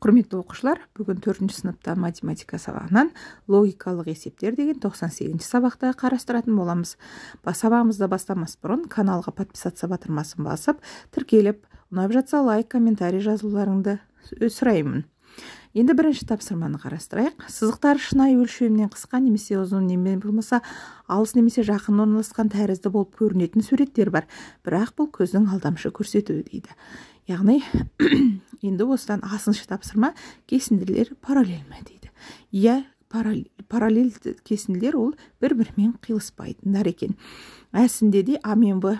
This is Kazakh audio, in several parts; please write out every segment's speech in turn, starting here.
Құрметті оқушылар, бүгін 4-ші сыныпта математика сабағынан логикалық есептер деген 98-ші сабақта қарастыратын боламыз. Сабағымызды бастамас бұрын каналға подписаться батырмасын басып, тіркеліп, ұнап жатса лайк, комментарий жазуларыңды сұраймын. Енді бірінші тапсырманы қарастырайық. Сызықтар шынайы өлшемінен қысқа немесе ұзын, немесе болмаса алыс немесе жақын орналасқан тәрізді болып көрінетін суреттер бар. Бірақ бұл көздің алдамшы көрсетуі дейді. Яғни енді осыдан асыншы тапсырма: кесінділер параллель ме дейді. Иә, параллель кесінділер ол бір-бірімен қиылыспайтындар екен. Әсінде де А мен Б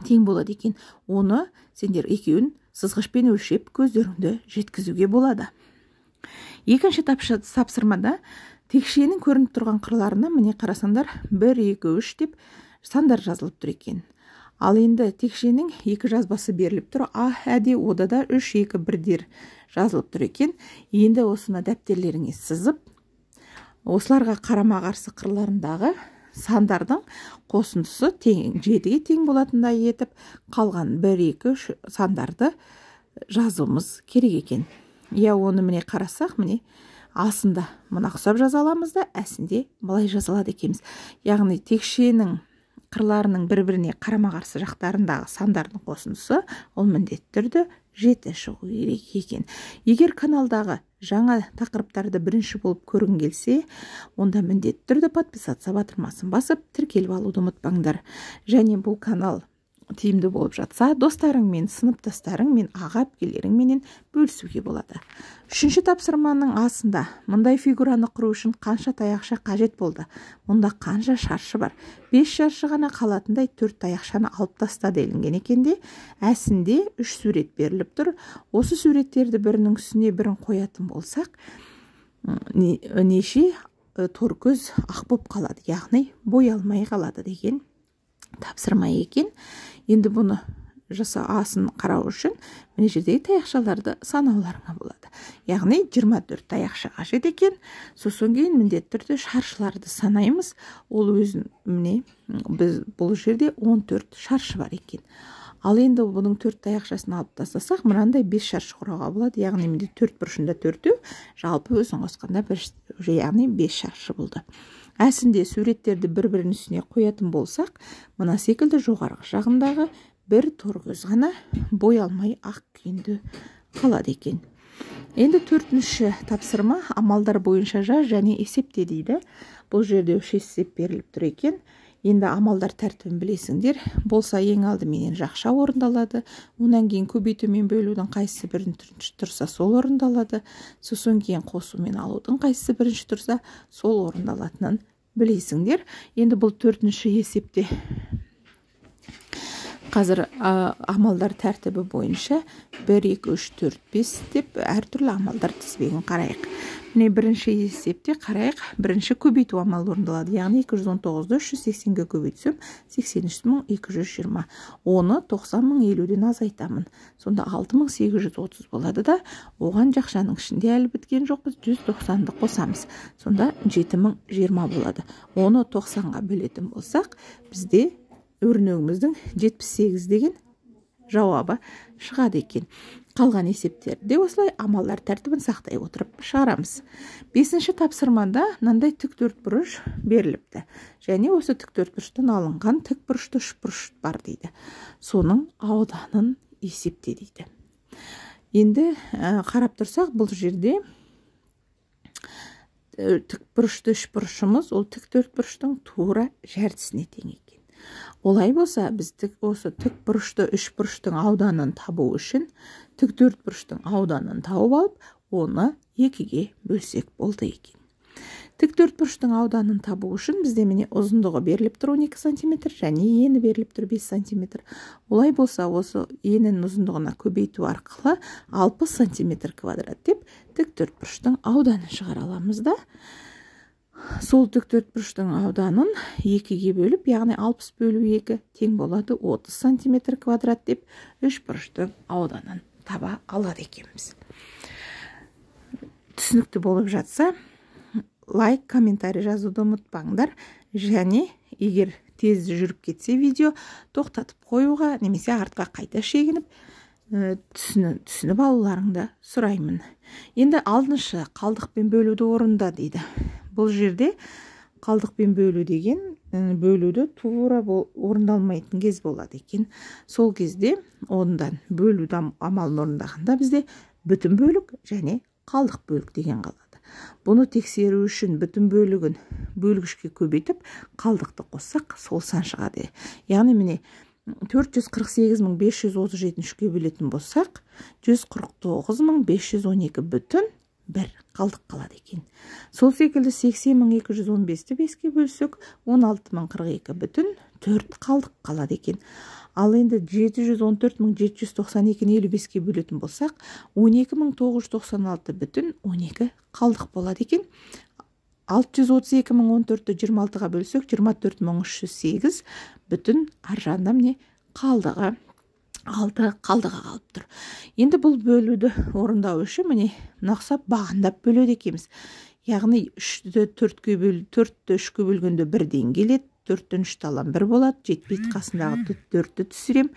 тең болады екен. Оны сендер екеуін сызғышпен өлшеп, көздеріңді жеткізуге болады. Екінші тапсырмада текшенің көрініп тұрған қырларына, міне, қарасаңдар, 1, 2, 3 деп сандар жазылып тұр екен. Ал енді текшенің екі жазбасы беріліп тұр. А, Ә де, Ода да 3, 2, 1-дер жазылып тұр екен. Енді осыны дәптерлеріңе сызып, осыларға қарама-қарсы қырларындағы сандардың қосындысы тең 7-ге тең болатындай етіп, қалған 1, 2, 3 сандарды жазуымыз керек екен. Иә, оны, міне, қарасақ, міне, асында мына ұқсап жаза аламыз да, әсінде былай жаза алады екенбіз. Яғни текшенің қырларының бір-біріне қарама-қарсы жақтарындағы сандардың қосындысы ол міндетті түрде 7 шығу керек екен. Егер каналдағы жаңа тақырыптарды бірінші болып көргің келсе, онда міндетті түрде подписаться батырмасын басып, тіркеліп алуды ұмытпаңдар. Және бұл канал тиімді болып жатса, достарыңмен, сыныптастарыңмен, аға әпкелеріңменен бөлісуге болады. Үшінші тапсырманың астында мындай фигураны құру үшін қанша таяқша қажет болды? Мұнда қанша шаршы бар? 5 шаршы ғана қалатындай төрт таяқшаны алып таста делінген екен де, әсінде үш сурет беріліп тұр. Осы суреттерді бірінің үстіне бірін қоятын болсақ, неше торкөз ақ болып қалады, яғни боялмай қалады деген тапсырма екен. Енді бұны жаса асын қарау үшін мына жердегі таяқшаларды санауларыңа болады. Яғни 24 таяқша қажет екен. Сосын кейін міндетті түрде шаршыларды санаймыз. Ол өзін, міне, біз бұл жерде 14 шаршы бар екен. Ал енді бұның төрт таяқшасын алып тастасақ, мынандай 5 шаршы құруға болады. Яғни мінде төрт бұрышында төртеу, жалпы өзін қосқанда бір, яғни 5 шаршы болды. Әсінде суреттерді бір бірінің үстіне қоятын болсақ, мына секілді жоғарғы жағындағы бір торкөз ғана боялмай ақ күйінде қалады екен. Енді төртінші тапсырма: амалдар бойынша жаз және есепте дейді. Бұл жерде үш есеп беріліп тұр екен. Енді амалдар тәртібін білесіңдер болса, ең алдыменен жақша орындалады, одан кейін көбейту мен бөлудің қайсысы бірінші тұрса, сол орындалады, сосын кейін қосу мен алудың қайсысы бірінші тұрса, сол орындалатынын білесіңдер. Енді бұл төртінші есепте қазір амалдар тәртібі бойынша 1, 2, 3, 4, 5 деп әртүрлі амалдар тізбегін қарайық. Міне, бірінші есепте қарайық: бірінші көбейту амалы орындалады, яғни 219-ды 380-ге көбейтсем, 83 220. Оны 90 050-ден азайтамын, сонда 6830 болады да, оған жақшаның ішінде әлі біткен жоқпыз, 190-ды қосамыз, сонда 7020 болады. Оны 90-ға бөлетін болсақ, бізде өрнегіміздің 78 деген жауабы шығады екен. Қалған есептерді де осылай амалдар тәртібін сақтай отырып шығарамыз. Бесінші тапсырмада мынандай тік төрт бұрыш беріліпті және осы тік төрт бұрыштан алынған тік бұрышты үш бұрыш бар дейді. Соның ауданын есепте дейді. Енді қарап тұрсақ, бұл жерде тік бұрышты үш бұрышымыз ол тік төрт бұрыштың тура жартысына тең екен. Олай болса, біз осы тік бұрышты үш бұрыштың ауданын табу үшін тік төрт бұрыштың ауданын тауып алып, оны екіге бөлсек болды екен. Тік төрт бұрыштың ауданын табу үшін бізде, міне, ұзындығы беріліп тұр 12 сантиметр және ені беріліп тұр 5 сантиметр. Олай болса, осы енінің ұзындығына көбейту арқылы 60 сантиметр квадрат деп тік төрт бұрыштың ауданын шығара аламыз да, сол тік төрт бұрыштың ауданын екіге бөліп, яғни 60 бөлу 2 тең болады 30 сантиметр квадрат деп үш бұрыштың ауданын таба алады екенбіз. Түсінікті болып жатса, лайк, комментарий жазуды ұмытпаңдар және егер тез жүріп кетсе видео, тоқтатып қоюға немесе артқа қайта шегініп Түсініп алуларыңды сұраймын. Енді алтыншы, қалдықпен бөлуді орында дейді. Бұл жерде қалдықпен бөлу деген бөлуді тура орындалмайтын кез болады екен. Сол кезде ондан бөлуді амалын орындағанда бізде бүтін бөлік және қалдық бөлік деген қалады. Бұны тексеру үшін бүтін бөлігін бөлгішке көбейтіп, қалдықты қоссақ, сол сан шығады. Яғни міне 448 537 үшке бөлетін болсақ, 149 512 бүтін бір қалдық қалады екен. Сол секілді 80 215-ті беске бөлсек, 16 042 бүтін төрт қалдық қалады екен. Ал енді 714 792-ні 55-ке бөлетін болсақ, 12 996 бүтін 12 қалдық болады екен. 632 014-ті 26-ға бөлсек, 24 308 бүтін, ар жағында міне қалдығы алты қалдығы қалып тұр. Енді бұл бөлуді орындау үшін міне мына ұқсап бағандап бөледі екенбіз. Яғни үшті төртке бөл, төртті үшке бөлгенде бірден келеді. Төрттен үшті аламын, бір болады, жетпейді, қасындағы төртті түсірем.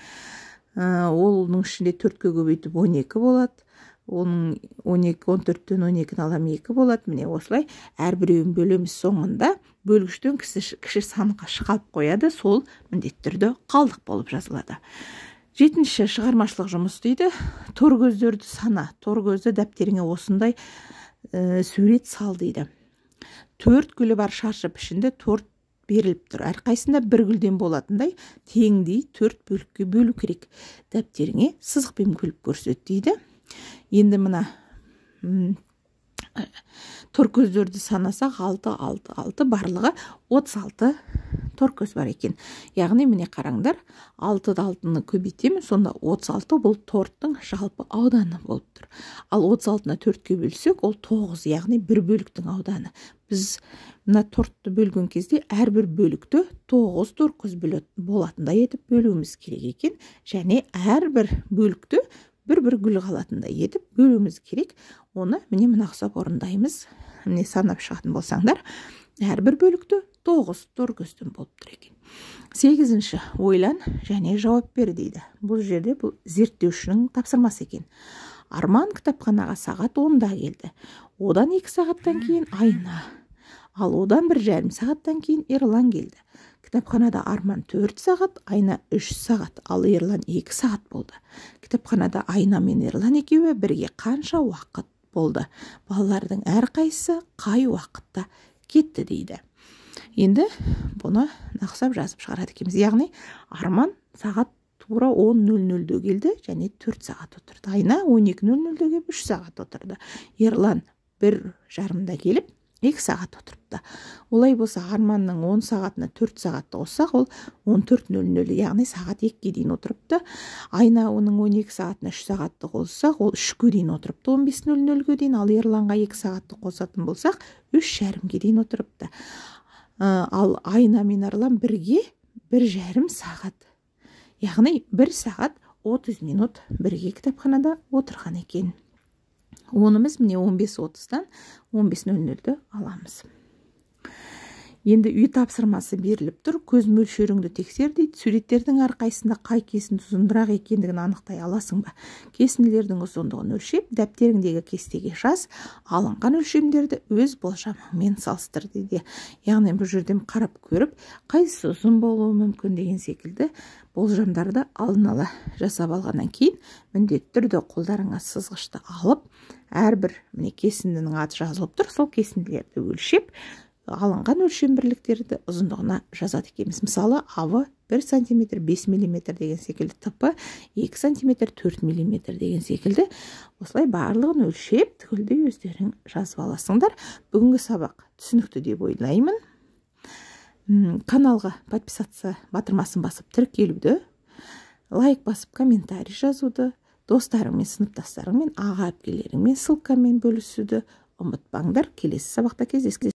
Оның ішінде төртке көбейтіп 12 болады. Оның 12, 14-тен 12-ні аламын, екі болады. Міне, осылай әрбіреуін бөлеміз. Соңында бөлгіштен кіші сан қалып қояды, сол міндетті түрде қалдық болып жазылады. Жетінші, шығармашылық жұмыс дейді. Тор көздерді сана, тор көзді дәптеріңе осындай сурет сал дейді. Төрт гүлі бар шаршы пішінді торт беріліп тұр. Әрқайсысында бір гүлден болатындай теңдей төрт бөлікке бөлу керек. Дәптеріңе сызықпен бөліп көрсет дейді. Енді мына торкөздерді санасақ, алты, алты, алты, барлығы 36 торкөз бар екен. Яғни міне қараңдар, алтыды алтыны көбейтемін, сонда 36. Бұл торттың жалпы ауданы болып тұр. Ал 36-ны төртке бөлсек, ол тоғыз, яғни бір бөліктің ауданы. Біз мына тортты бөлген кезде әрбір бөлікті тоғыз торкөз болатындай етіп бөлуіміз керек екен және әрбір бөлікті бір бір гүл қалатындай етіп бөлуіміз керек. Оны міне мына ұқсап орындаймыз. Міне, санап шығатын болсаңдар, әрбір бөлікті тоғыз торкөзден болып тұр екен. Сегізінші, ойлан және жауап бер дейді. Бұл жерде бұл зерттеушінің тапсырмасы екен. Арман кітапханаға сағат 10-да келді. Одан 2 сағаттан кейін Айна, ал одан 1,5 сағаттан кейін Ерлан келді. Кітапханада Арман 4 сағат, Айна 3 сағат, ал Ерлан 2 сағат болды. Кітапханада Айна мен Ерлан екеуі бірге қанша уақыт болды? Балалардың әрқайсысы қай уақытта кетті дейді. Енді бұны нақсап жазып шығарады екенбіз. Яғни Арман сағат тура 10.00-де келді және 4 сағат отырды. Айна 12.00-де келіп, 3 сағат отырды. Ерлан 1.30-да келіп, 2 сағат отырыпты. Олай болса, Арманның 10 сағатына 4 сағатты қоссақ, ол 14.00, яғни сағат 2-ге дейін отырыпты. Айна оның 12 сағатына 3 сағатты қоссақ, ол 3-ке дейін отырыпты, 15.00-ге дейін. Ал Ерланға 2 сағатты қосатын болсақ, 3.30-ге дейін отырыпты. Ал Айна мен Ерлан бірге 1,5 сағат, яғни 1 сағат 30 минут бірге кітапханада отырған екен. Онымыз міне 15.30-дан 15.00-ді аламыз. Енді үй тапсырмасы беріліп тұр. Көз мөлшеріңді тексер дейді. Суреттердің әрқайсысында қай кесінді ұзынырақ екендігін анықтай аласың ба? Кесінділердің ұзындығын өлшеп, дәптеріңдегі кестеге жаз. Алынған өлшемдерді өз болжамыңмен салыстыр дейді. Яғни бұл жерден қарап көріп, қайсысы ұзын болуы мүмкін деген секілді болжамдарды алдын ала жасап алғаннан кейін, міндетті түрде қолдарыңа сызғышты алып, әрбір міне кесіндінің аты жазылып тұр, сол кесінділерді өлшеп, алынған өлшем бірліктерді ұзындығына жазады екенбіз. Мысалы, АВ 1 сантиметр 5 миллиметр деген секілді, ТП 2 сантиметр 4 миллиметр деген секілді, осылай барлығын өлшеп, түгелдей өздерің жазып аласыңдар. Бүгінгі сабақ түсінікті деп ойлаймын. Каналға подписаться батырмасын басып тіркелуді, лайк басып комментарий жазуды, достарыңмен, сыныптастарыңмен, аға әпкелеріңмен ссылкамен бөлісуді ұмытпаңдар. Келесі сабақта кездескенше.